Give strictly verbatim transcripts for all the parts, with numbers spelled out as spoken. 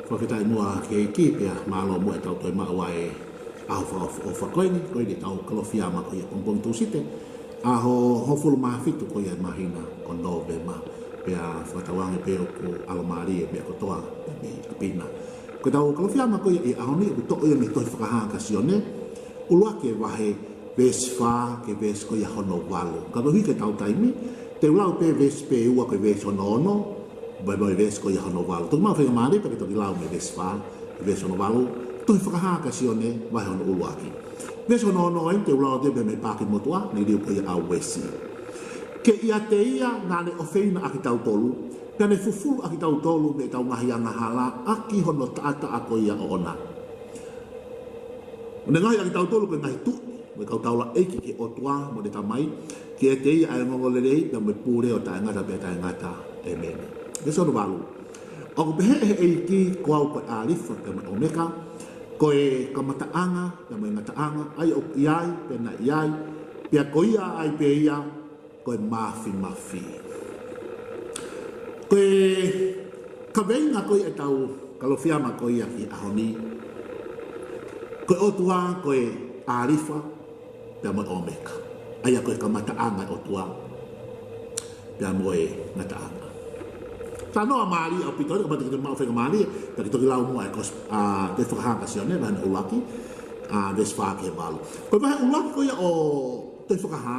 Fakafetaʻi muʻa ki he ʻEiki pea mālō muʻa ʻetau toe maʻu ʻa e ʻaho fakaʻofoʻofa ko eni, ko eni ʻetau Kalofiama ko ia pongipongi Tūsite, ʻaho hongofulu mā fitu ko ia ʻo e māhina ʻo Nōvema, pea fakatauange pē ʻoku ʻalomālie e meʻa kotoa mei ʻapi na. Ko ʻetau Kalofiama ko ia ʻi he ʻaho ni ʻoku toʻo ia mei he tohi Fakahā kia Sione, ʻuluaki e vahe, veesi fā ki he veesi ko ia hono valu. Ka koeʻuhi ko ʻetau taimi, te u lau pē veesi pē ʻe ua, ko e veesi hono ono, pea mo e veesi ko ia hono valu. Toki maʻu faingamālie pea ke toki lau mei he veesi fā ki he veesi hono valu, tohi Fakahā kia Sione, vahe hono ʻuluaki. Veesi hono ono eni te u lau atu ia mei he paaki motuʻa, ne liliu ko ia ʻe Uesi. Ke ʻiate ia naʻa ne ʻofeina ʻa kitautolu, pea ne fufulu ʻa kitautolu mei heʻetau ngaahi angahala ʻaki hono taʻataʻa ko ia ʻoʻona. Ne ngaohi ʻa kitautolu ko e ngaahi tuʻi mo e kau taulaʻeiki ki he ʻOtua mo ʻene Tamai, ke ʻiate ia ʻa e ongoongolelei pea mo e pule ʻo taʻengata pea taʻengata. ʻĒmeni. Veesi hono valu. ʻOku pehē ʻe he ʻEiki, ko au ko e ʻĀlifa pea mo e ʻOmeka, ko e kamataʻanga pea mo e ngataʻanga, ʻa ia ʻoku ʻi ai, pea naʻe ʻi ai, pea ko ia ʻa ia pē ia, ko e Māfimafi. Ko e kaveinga ko ia ʻetau Kalofiama ko ia ki he ʻaho ni, ko e ʻOtua ko e ʻĀlifa pea mo e ʻOmeka, ʻa ia ko e kamataʻanga ʻo e ʻOtua pea mo e ngataʻanga. Talanoa mālie ʻaupito, kapau te ke maʻu faingamālie pea ke toki lau muʻa e kos-, ʻa, tohi Fakahā kia Sione, vahe hono ʻuluaki, ʻa, veesi fā ki he valu. Ko e vahe ʻuluaki ko ia ʻo e tohi Fakahā,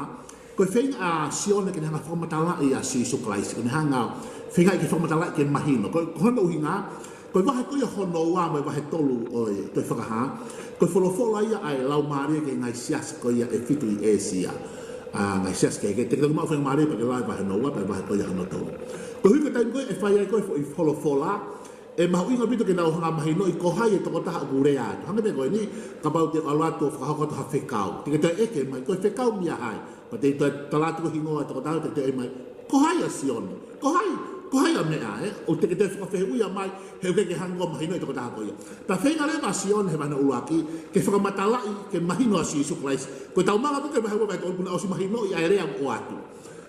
ko e feinga ʻa Sione ke ne hanga ʻo fakamatalaʻi ʻa Sīsū Kalaisi, ke ne hanga ʻo feingaʻi ke fakamatalaʻi ke mahino. Ko, ko hono ʻuhinga, ko e vahe ko ia hono ua mo e vahe tolu ʻo e tohi Fakahā, ko e folofola ia ʻa e Laumālie ki he ngaahi siasi ko ia ʻe fitu ʻi ʻĒsia. ʻA, ngaahi siasi kehekehe, te ke toki maʻu faingamālie pea ke lau e vahe hono ua pea mo e vahe ko ia hono tolu. Koeʻuhi ko e taimi ko ē ʻe fai ai ko ē e foʻi folofola, ʻe mahuʻinga ʻaupito ke nau hanga ʻo mahinoʻi ko hai e tokotaha ʻoku lea atu. Hangē pē ko eni, kapau te u ʻalu atu ʻo fakahoko atu ha fekau, te ke toe ʻeke mai, ko e fekau meia hai? Pea te u toe tala atu ko e hingoa e tokotaha, te ke toe ʻeke mai, ko hai ʻa Sione? Ko hai, ko hai ʻa meʻa, ē? ʻOku te ke toe fakafehuʻia mai, he ʻoku ʻikai ke hanga ʻo mahinoʻi e tokotaha ko ia. Pea feinga leva ʻa Sione he vahe hono ʻuluaki ke fakamatalaʻi ke mahino ʻa Sīsū Kalaisi. Ko ʻetau maʻu pē ko e vahe ua, vahe tolu, kuo ne ʻosi mahinoʻi ʻa e lea ʻoku ʻoatu.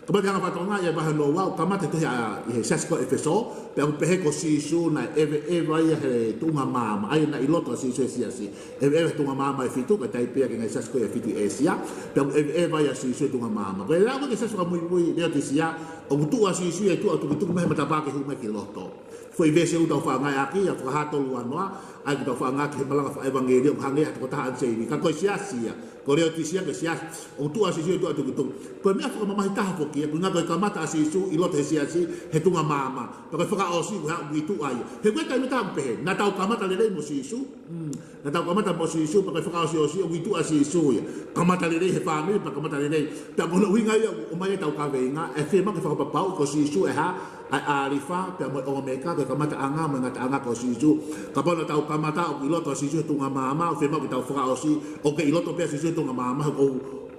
Kapau te ke hanga ʻo fakatokangaʻi e vahe hono ua, ʻoku kamata e tohi ʻa, ʻi he siasi ko ē ʻEfesō, pea ʻoku pehē ko Sīsū naʻe ʻeveʻeva ia he tuʻunga maama, ʻa ia naʻe ʻi loto ʻa Sīsū he siasi. ʻEveʻeva he tuʻunga maama ʻe fitu, kae taha pē ia ki he ngaahi siasi ko ē ʻe fitu ʻi ʻĒsia, pea ʻoku ʻeveʻeva ia ʻa Sīsū he tuʻunga maama. Ko e lea ko ē ki he siasi fakamuimui Leotisia, ʻoku tuʻu ʻa Sīsū ia ʻi tuʻa ʻo tukituki mai he matapā ke hū mai ki loto. Foʻi veesi ʻoku tau faʻa ngāueʻaki ia, Fakahā tolu ono, ʻa ia ʻoku tau faʻa ngāueʻaki he malanga fakaʻevangeliō, ʻoku hangē ha tokotaha ʻanisēlita, ka ko e siasi ia. Ko Leotisia, ko e siasi, ʻoku tuʻu ʻa Sīsū ʻi tuʻa ʻo tukituki. Ko e meʻa fakamamahi taha foki ia, ko e ʻuhinga ko e kamata ʻa Sīsū ʻi loto he siasi, he tuʻunga maama. Pea ko e fakaʻosi, ko e hā? ʻOku ʻi tuʻa ia. He ko e taimi tatau ʻoku pehē, naʻa tau kamata lelei mo Sīsū. Mm. Naʻa tau kamata mo Sīsū, pea ko e fakaʻosiʻosi, ʻoku ʻi tuʻa ʻa Sīsū ia. Kamata lelei he fāmili, pea kamata lelei. Pea ko hono ʻuhinga ia ʻoku ʻomai ʻetau kaveinga, ʻe fiemaʻu ke fakapapauʻi ko Sīsū e hā? ʻA e ʻĀlifa pea mo e ʻOmeka, ko e kamataʻanga mo e ngataʻanga ko Sīsū. Kapau naʻa tau kamata ʻoku ʻi loto ʻa Sīsū he tuʻunga maama, ʻoku fiemaʻu ke tau fakaʻosi ʻoku kei ʻi loto pē ʻa Sīsū he tuʻunga maama, he ʻoku,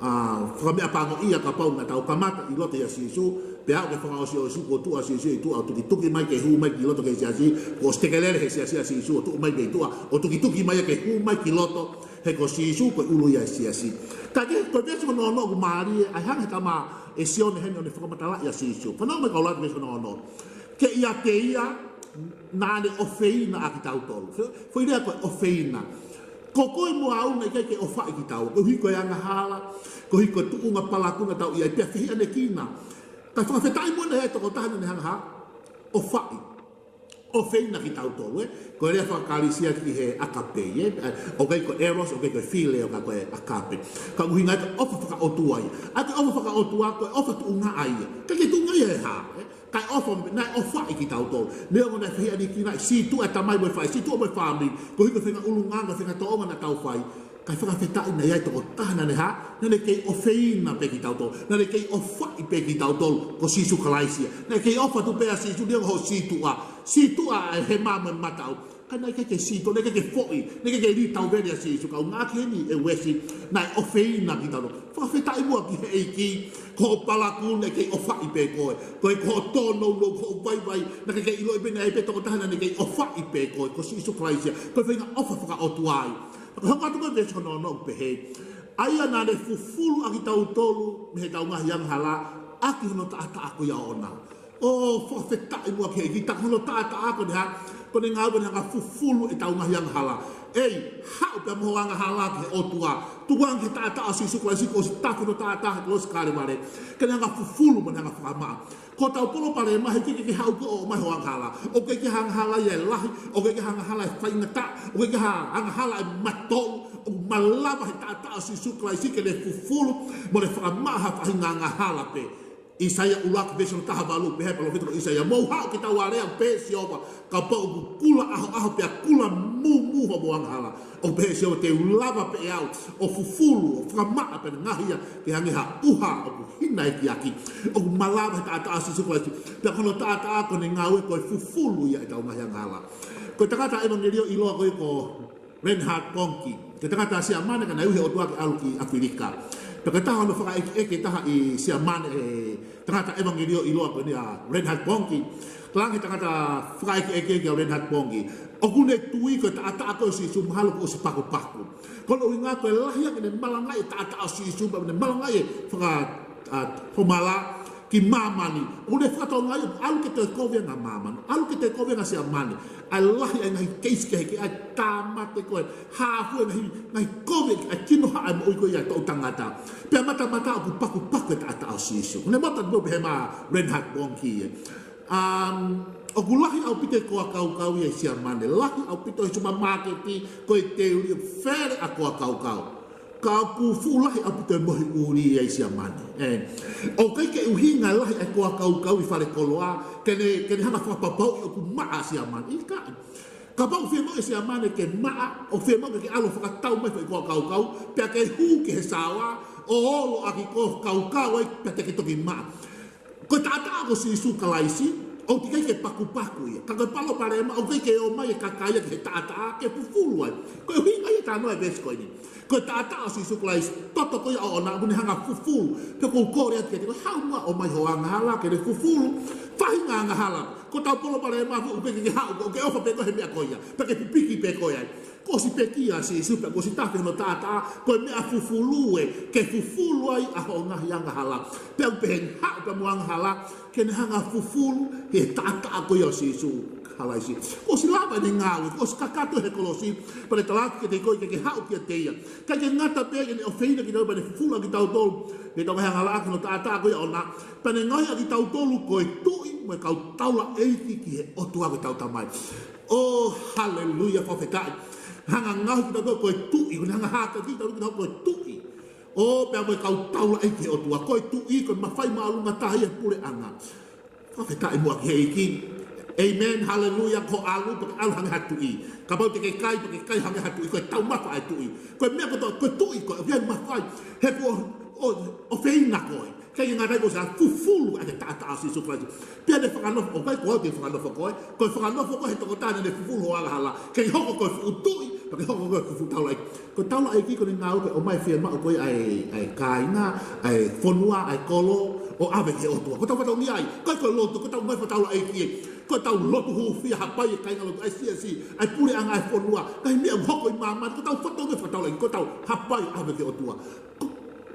ʻa, fakameʻapangoʻia kapau naʻa tau kamata ʻi loto ʻia Sīsū, pea ʻoku ke fakaʻosiʻosi kuo tuʻu ʻa Sīsū ʻi tuʻa ʻo tukituki mai ke hū mai ki loto ki he siasi, kuo ʻosi tekelele he siasi ʻa Sīsū ʻo tuʻu mai mei tuʻa ʻo tukituki mai ia ke hū mai ki loto, he ko Sīsū ko e ʻulu ia ʻo e siasi. Ka ko e, ko e veesi hono ono ʻoku mālie, ʻa e hanga ʻe he tama ʻe Sione heni ʻo ne fakamatalaʻi ʻa Sīsū. Fanongo mai kau lau atu veesi hono ono. Ke ʻiate ia naʻa ne ʻofeina ʻa kitautolu. Fo-, foʻi lea ko e ʻofeina. Ko koe mo au naʻe ʻikai ke ʻofaʻi kitaua. Koeʻuhi ko e angahala, koeʻuhi ko e tuʻunga palakū naʻa tau ʻi ai pea fehiʻanekina. Ka fakafetaʻi muʻa naʻe ʻi ai e tokotaha naʻa ne hanga ʻo ʻofaʻi. ʻOfeina kitautolu, ē? Ko e lea faka-Kalisi ia ki he agape, ē? ʻOku ʻikai ko e eros, ʻoku ʻikai ko e phileo, ka ko e agape. Ka ʻuhinga ia ko e ʻofa fakaʻotua ia. ʻA ia ko e ʻofa fakaʻotua, ko e ʻofa tuʻunga ia. ʻIkai ke tuʻunga ia he hā, ē? Ka ko e ʻofa, naʻe ʻofaʻi kitautolu. Neongo naʻe fehiʻanekina, sītuʻa e tamai mo e faʻē, sītuʻa mo e fāmili. Koeʻuhi ko e faʻahinga ʻulungaanga, faʻahinga tōʻonga naʻa tau fai. Kae fakafetaʻi naʻe ʻi ai e tokotaha naʻa ne hā, naʻa ne kei ʻofeina pē kitautolu, naʻa ne kei ʻofaʻi pē kitautolu, ko Sīsū Kalaisi ia. Naʻe kei ʻofa atu pē ʻa Sīsū neongo hoʻo sītuʻa, sītuʻa e hema mo e mataʻu. Ka naʻe ʻikai ke sītuʻa, naʻe ʻikai ke foʻi, naʻe ʻikai ke lī tauveli ʻa Sīsū, ka ʻoku ngāueʻaki heni ʻe Uesi, naʻe ʻofeina kitautolu. Fakafetaʻi muʻa ki he ʻEiki, ko hoʻo palakū naʻe kei ʻofaʻi pē koe, ko e, ko hoʻo tōnounou, ko hoʻo vaivai, naʻe ʻikai ke ʻiloʻi pē naʻe ʻi ai pē tokotaha naʻa ne kei ʻofaʻi pē koe, ko Sīsū Kalaisi ia, ko e faʻahinga ʻofa fakaʻotua ia. Ka hoko atu ko e veesi hono ono ʻoku pehē, ʻa ia naʻa ne fufulu ʻa kitautolu mei heʻetau ngaahi angahala ʻaki hono taʻataʻa ko ia ʻoʻona. ʻO fakafetaʻi muʻa ki he ʻEiki, tā ko hono taʻataʻa ko eni hā, Ko ʻene ngāue ko ʻene hanga fufulu ʻetau ngaahi angahala. ʻEi, haʻu pē mo ho angahala ki he ʻOtua. Tuku ange ki he taʻataʻa ʻo Sīsū Kalaisi kuo ʻosi tafe hono taʻataʻa he kolosi Kalevale. Ke ne hanga fufulu mo ne hanga fakamaʻa. Ko hotau palopalema he ʻikai ke ke haʻu koe ʻo ʻomai ho angahala. ʻOku ʻikai ke ha angahala ia ʻe lahi, ʻoku ʻikai ke ha angahala ʻe faingataʻa, ʻoku ʻikai ke ha angahala ʻe matoʻu, ʻoku malava he taʻataʻa ʻo Sīsū Kalaisi ke ne fufulu mo ne fakamaʻa ha faʻahinga angahala pē. ʻAisea ʻuluaki veesi taha valu, pehē ʻe he palōfita ko ʻAisea, mou haʻu ke tau alea, pehē ʻe Sihova, kapau ʻoku kula ʻahoʻaho pea kula mūmū hoʻomou angahala. ʻOku pehē ʻe Sihova, te u lava pē ʻe au ʻo fufulu, ʻo fakamaʻa pea ne ngaohi ia ke hangē ha ʻuha ʻoku hina ʻekiaki, ʻoku malava he taʻataʻa ʻo Sīsū Kalaisi. Pea ko hono taʻataʻa ko ʻene ngāue ko e fufulu ia ʻetau ngaahi angahala. Ko e tangata ʻevangeliō ʻiloa ko ē ko Reinhard Bonnke. Ko e tangata Siamane ka naʻe ui ʻe he ʻOtua ke ʻalu ki ʻAfilika. Pea ko e taha hono fakaʻekeʻeke ʻe taha ʻi Siamane ʻa e tangata ʻevangeliō ʻiloa ko eni ʻa Reinhard Bonnke. Talaange ʻe he tangata fakaʻekeʻeke kia Reinhard Bonnke, ʻoku ne tui ko e taʻataʻa ko ē ʻo Sīsū mahalo kuo ʻosi pakupaku. Ko hono ʻuhinga ko e lahi ange ʻene malangaʻi e taʻataʻa ʻo Sīsū, pea ne malangaʻi e faka-, ʻa, fomala ki māmani. ʻOku ne fakatokangaʻi ʻoku ʻalu ke toe kovi ange ʻa māmani, ʻalu ke toe kovi ange ʻa Siamane. ʻA e lahi ʻa e ngaahi keisi kehekehe, ʻa e tāmate ko ē, hāfua e ngaahi, ngaahi kovi ʻa e kinohaʻa e moʻui ko ia ʻa e toʻu tangata. Pea matamata ʻoku pakupaku e taʻataʻa ʻo Sīsū. Ko ʻene moto atu pē ʻe he mā Reinhard Bonnke ē. Um, ʻoku lahi ʻaupito e koa kaukau ia ʻi Siamane. Lahi ʻaupito he supamāketi ko e teulī, ʻoku fele ʻa e koa kaukau. Ka ʻoku fuʻu lahi ʻaupito e mohe ʻuli ia ʻi Siamane. ʻE, ʻoku ʻikai ke ʻuhinga e lahi ʻa e koa kaukau ʻi falekoloa ke ne, ke ne hanga fakapapauʻi ʻoku maʻa ʻa Siamane. ʻIkai. Kapau ʻoku fiemaʻu ʻe Siamane ke maʻa, ʻoku fiemaʻu ke ke ʻalu ʻo fakatau mai foʻi koa kaukau, pea ke hū ki he saoa, ʻo olo ʻaki koe ʻo kaukau ai, pea te ke toki maʻa. Ko e taʻataʻa ko Sīsū Kalaisi, ʻoku ʻikai ke pakupaku ia. Ka ko e palopalema, ʻoku ʻikai ke ō mai e kakai ia ki he taʻataʻa ke fufulu ai. Ko e ʻuhinga ia e talanoa e veesi ko eni. Ko e taʻataʻa ʻo Sīsū Kalaisi, toto ko ia ʻoʻona, ʻoku ne hanga fufulu. Pea ʻoku ou kole atu kiate koe, haʻu muʻa ʻo ʻomai ho angahala ke ne fufulu. Faʻahinga angahala. Ko hotau palopalema, ʻoku ʻikai ke ke haʻu, ʻoku ke ʻofa pē koe he meʻa ko ia. Pea ke pipiki pē koe ai. Kuo ʻosi pekia ʻa Sīsū pea kuo ʻosi tafe hono taʻataʻa, ko e meʻa fufulu ē, ke fufulu ai ʻa hoʻo ngaahi angahala. Pea ʻoku pehē ni, haʻu pē mo ho angahala ke ne hanga fufulu he taʻataʻa ko ia ʻo Sīsū Kalaisi. Kuo ʻosi lava ʻene ngāue, kuo ʻosi kakato he kolosi, pea ne talaatu kiate koe ke ke haʻu kiate ia. ʻIkai ke ngata pē ke ne ʻofeina kitautolu pea ne fufulu ʻa kitautolu mei heʻetau ngaahi angahala ʻaki hono taʻataʻa ko ia ʻoʻona, pea ne ngaohi ʻa kitautolu ko e tuʻi mo e kau taulaʻeiki ki he ʻOtua ko ʻetau Tamai. ʻŌ, haleluia, fakafetaʻi. Hanga ngaohi kitautolu ko e tuʻi, ko ʻene hanga hākeakiʻi kitautolu ko e tuʻi. ʻŌ, pea mo e kau taulaʻeiki ki he ʻOtua, ko e tuʻi, ko e mafai māʻolunga taha ia he puleʻanga. Fakafetaʻi muʻa ki he ʻEiki. ʻĒmeni, haleluia, ko e ʻalu, pea ke ʻalu hangē ha tuʻi. Kapau te ke kai, pea ke kai hangē ha tuʻi, ko e taumafa ʻa e tuʻi. Ko e meʻa kotoa, ko e tuʻi, ko e ʻoku ʻi ai e mafai, he kuo ʻo, ʻo, ʻofeina koe. ʻIkai ke ngata ai, kuo ʻosi fufulu ʻaki e taʻataʻa ʻo Sīsū Kalaisi. Pea ne fakanofo, ʻoku ʻikai ko au te u fakanofo koe, ko e fakanofo koe he tokotaha naʻa ne fufulu ho angahala. Ke ke hoko ko e fuʻu tuʻi, pea ke hoko ko e fuʻu taulaʻeiki. Ko e taulaʻeiki ko ʻene ngāue ko e ʻomai e fiemaʻu ko ia ʻa e, ʻa e kāinga, ʻa e fonua, ʻa e kolo, ʻo ʻave ki he ʻOtua. Ko ʻetau fatongia ia, ʻikai ko e lotu, ko ʻetau ngaahi fakataulaʻeiki ē. Ko ʻetau lotu hūfia, hapai e kāinga lotu, ʻa e siasi, ʻa e puleʻanga, ʻa e fonua, ngaahi meʻa ʻoku hoko ʻi māmani, ko ʻetau fatongia fakataulaʻeiki, ko ʻetau hapai ʻave ki he ʻOtua. Ko,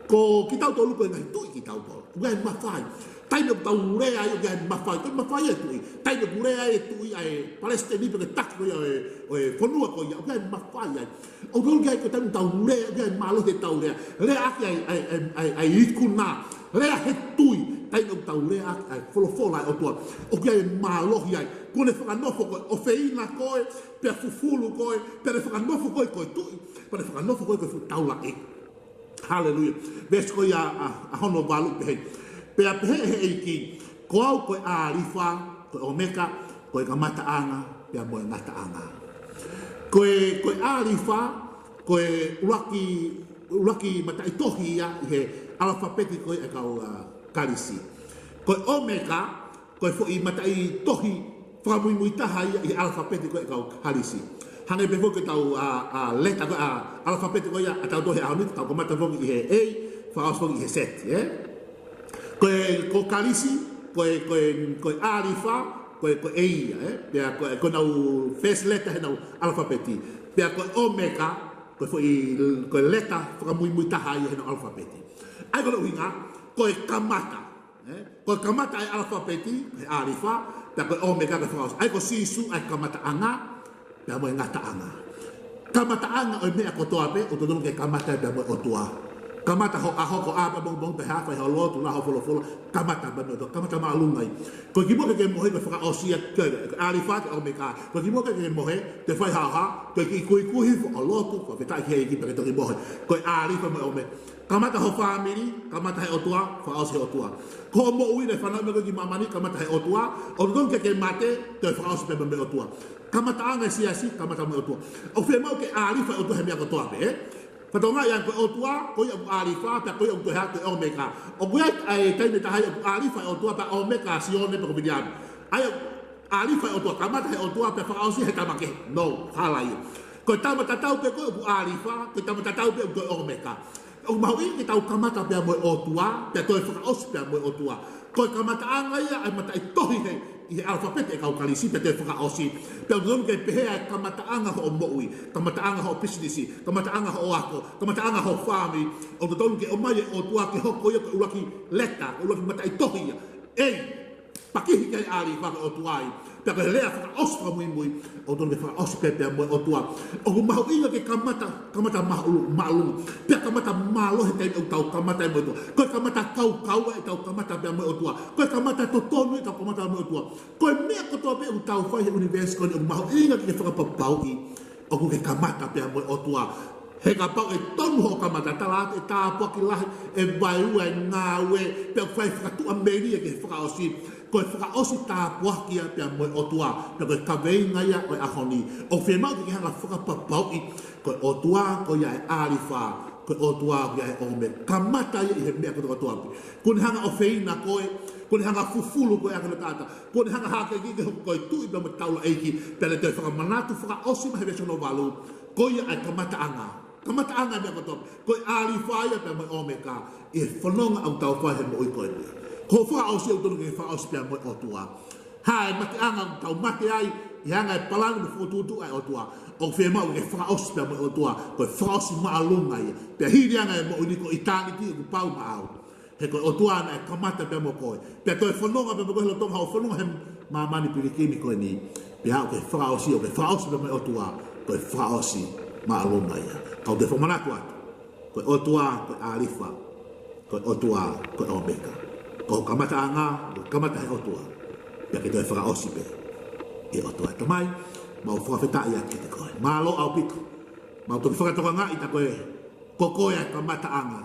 ko kitautolu ko e ngaahi tuʻi kitautolu. ʻOku ʻi ai e mafai. Taimi ʻoku tau lea ai, ʻoku ʻi ai e mafai. Ko e mafai e tuʻi. Taimi ʻoku lea ai e tuʻi, ʻa e palesiteni pe ko e taki ko ia ʻo e, ʻo e fonua ko ia, ʻoku ʻi ai e mafai ai. ʻOku tau lea ai, ko e taimi ʻoku tau lea, ʻoku ʻi ai e mālohi ʻetau lea. Lea ʻaki ʻa e, ʻa e, ʻa e, ʻa e ikuna. Lea he tui. Taimi ʻoku tau lea ʻaki ʻa e folofola ʻa e ʻOtua, ʻoku ʻi ai e mālohi ai. Kuo ne fakanofo koe, ʻofeina koe, pea fufulu koe, pea ne fakanofo koe ko e tuʻi, pea ne fakanofo koe ko e fuʻu taulaʻeiki. Haleluia. Veesi ko ia ʻa, ʻa hono valu, pehē: Pea pehē ʻe he ʻEiki, ko au ko e ʻĀlifa, ko e ʻŌmeka, ko e kamataʻanga pea mo e ngataʻanga. Ko e, ko e ʻĀlifa, ko e ʻuluaki, ʻuluaki mataʻitohi ia ʻi he ʻalafapeti ko ia ʻa e kau, ʻa, Kalisi. Ko e ʻŌmeka, ko e foʻi mataʻitohi fakamuimui taha ia ʻi he ʻalafapeti ko ia ʻa e kau Kalisi. Hangē pē foki ko ʻetau, ʻa, ʻa, leta ko ia, ʻa, ʻalafapeti ko ia ʻatautolu he ʻaho ni, tau kamata foki ʻi he A, fakaʻosi foki ʻi he Z, ē? Ko e, ko Kalisi, ko e, ko e, ko e ʻĀlifa, ko e, ko e A ia, ē? Pea ko e, ko ʻenau first letter heʻenau ʻalafapeti. Pea ko e ʻŌmeka, ko e foʻi, ko e leta fakamuimui taha ia heʻenau ʻalafapeti. ʻA ia ko hono ʻuhinga, ko e kamata. Ē? Ko e kamata ʻa e ʻalafapeti, he ʻĀlifa, Pea ko e ʻOmeka ko e fakaʻosi. ʻA ia ko Sīsū ʻa e kamataʻanga pea mo e ngataʻanga. Kamataʻanga ʻo e meʻa kotoa pē, ʻoku totonu ke kamata pea mo e ʻOtua. Kamata ho ʻaho ko ē ʻapongipongi, pea hā, fai ho lotu, lau ho folofola, kamata pea mo e ʻOtua, kamata māʻolunga ia. Ko e kimuʻa ke ke mohe ko e fakaʻosi ia, ko e ʻĀlifa ko e ʻOmeka. Ko e kimuʻa ke ke mohe, toe fai haohaoa, ko e kiʻi kuikui hifo ʻo lotu, fakafetaʻi ki he ʻEiki pea ke toki mohe. Ko e ʻĀlifa mo e ʻOmeka. Kamata ho fāmili, kamata he ʻOtua, fakaʻosi he ʻOtua. Ko hoʻo moʻui naʻe fanauʻi mai ko ē ki māmani, kamata he ʻOtua, ʻoku totonu ke ke mate, toe fakaʻosi pē mo e ʻOtua. Kamataʻanga e siasi, kamata mo e ʻOtua. ʻOku fiemaʻu ke ʻālifa e ʻOtua he meʻa kotoa pē, ē? Fakatokangaʻi ange ko e ʻOtua, ko ia ʻoku ʻālifa, pea ko ia ʻoku toe hā, ko e ʻOmeka. ʻOku ʻi ai e taimi ʻe taha ia ʻoku ʻālifa e ʻOtua, pea ʻOmeka ʻa Sione pe ko Viliami. ʻA ia ʻoku ʻālifa e ʻOtua, kamata he ʻOtua, pea fakaʻosi he tama kehe. No, hala ia. Ko e tama tatau pē ko ē ʻoku ʻālifa, ko e tama tatau pē ʻoku toe ʻOmeka. ʻOku mahuʻinga ke tau kamata pea mo e ʻOtua, pea toe fakaʻosi pea mo e ʻOtua. Ko e kamataʻanga ia ʻa e mataʻitohi he, ʻi he ʻalafapeti ʻa e kau Kalisi, pea toe fakaʻosi. Pea ʻoku totonu ke pehē ʻa e kamataʻanga hoʻo moʻui, kamataʻanga hoʻo pisinisi, kamataʻanga hoʻo ako, kamataʻanga hoʻo fāmili. ʻOku totonu ke ʻomai e ʻOtua ke hoko ia ko e ʻuluaki leta, ko e ʻuluaki mataʻitohi ia. ʻEi, pakihi ki ai ʻa e ʻĀlifa ko e ʻOtua ia. Pea ko e lea fakaʻosi fakamuimui, ʻoku totonu ke fakaʻosi pē pea mo e ʻOtua. ʻOku mahuʻinga ke kamata, kamata māʻolu-, māʻolunga. Pea kamata mālohi he taimi ʻoku tau kamata ai mo e ʻOtua. Ko e kamata kaukaua ʻetau kamata pea mo e ʻOtua. Ko e kamata totonu ʻetau kamata mo e ʻOtua. Ko e meʻa kotoa pē ʻoku tau fai he ʻunivēsi ko eni ʻoku mahuʻinga ke fakapapauʻi ʻoku ke kamata pea mo e ʻOtua. He kapau ʻe tonu hoʻo kamata, tala atu e tāpuaki lahi, e vaeua, e ngāue, pea ʻoku fai fakatuʻamelie ki he fakaʻosi. Ko e fakaʻosi tāpuaki ia pea mo e ʻOtua, pea ko e kaveinga ia ʻo e ʻaho ni. ʻOku fiemaʻu ke ke hanga fakapapauʻi, ko e ʻOtua ko ia e ʻĀlifa, ko e ʻOtua ko ia e ʻOmeka. Kamata ia ʻi he meʻa kotoa kotoa pē. Kuo ne hanga ʻofeina koe, kuo ne hanga fufulu koe ʻaki hono taʻataʻa, kuo ne hanga hake ki ke hoko ko e tuʻi pea mo e taulaʻeiki, pea ne toe fakamanatu fakaʻosi mai he veesi hono valu, ko ia ʻa e kamataʻanga. Kamataʻanga e meʻa kotoa. Ko e ʻĀlifa ia pea mo e ʻOmeka ʻi he fononga ʻoku tau fai he moʻui ko eni. Ko hoʻo fakaʻosi ʻoku totonu ke fakaʻosi pea mo e ʻOtua. Hā e mateʻanga ʻoku tau mate ai, ʻi he anga e palani mo e fokotuʻutuʻu ʻa e ʻOtua. ʻOku fiemaʻu ke fakaʻosi pea mo e ʻOtua, ko e fakaʻosi māʻolunga ia. Pea hili ange e moʻui ni ko ʻitāniti ʻoku pau maʻau. He ko e ʻOtua naʻe kamata pea mo koe. Pea toe fononga pea mo koe he lolotonga hoʻo fononga he māmani pilikimi ko eni. Pea ʻoku ke fakaʻosi, ʻoku ke fakaʻosi pea mo e ʻOtua, ko e fakaʻosi māʻolunga ia. Kau toe fakamanatu atu. Ko e ʻOtua, ko e ʻĀlifa, ko e ʻOtua, ko e ʻOmeka. Ko e kamataʻanga, ko e kamata he ʻOtua. Pea ke toe fakaʻosi pē ʻi he ʻOtua. Tamai, mau fakafetaʻi atu kiate koe. Mālō ʻaupito. Mau toki fakatokangaʻi tā ko e, ko koe ʻa e kamataʻanga.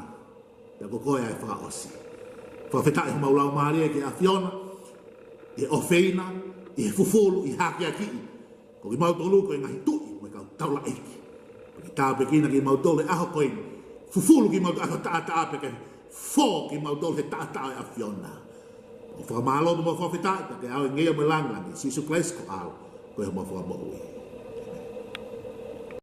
Pea ko koe ʻa e fakaʻosi. Fakafetaʻi homau laumālie ki he ʻAfiona, ʻi he ʻofeina, ʻi he fufulu, ʻi he hakeakiʻi. Ko kimautolu ko e ngaahi tuʻi mo e kau taulaʻeiki. Pea ke tāpuekina kimautolu he ʻaho ko eni. Fufulu kimautolu ʻaki ho taʻataʻa pea ke fō kimautolu he taʻataʻa ʻo e ʻAfiona. ʻOku fakamālō mo mau fakafetaʻi, pea ke ʻave ngeia mo e lāngilangi, Sīsū Kalaisi ko e ʻAlo, ko homau Fakamoʻui.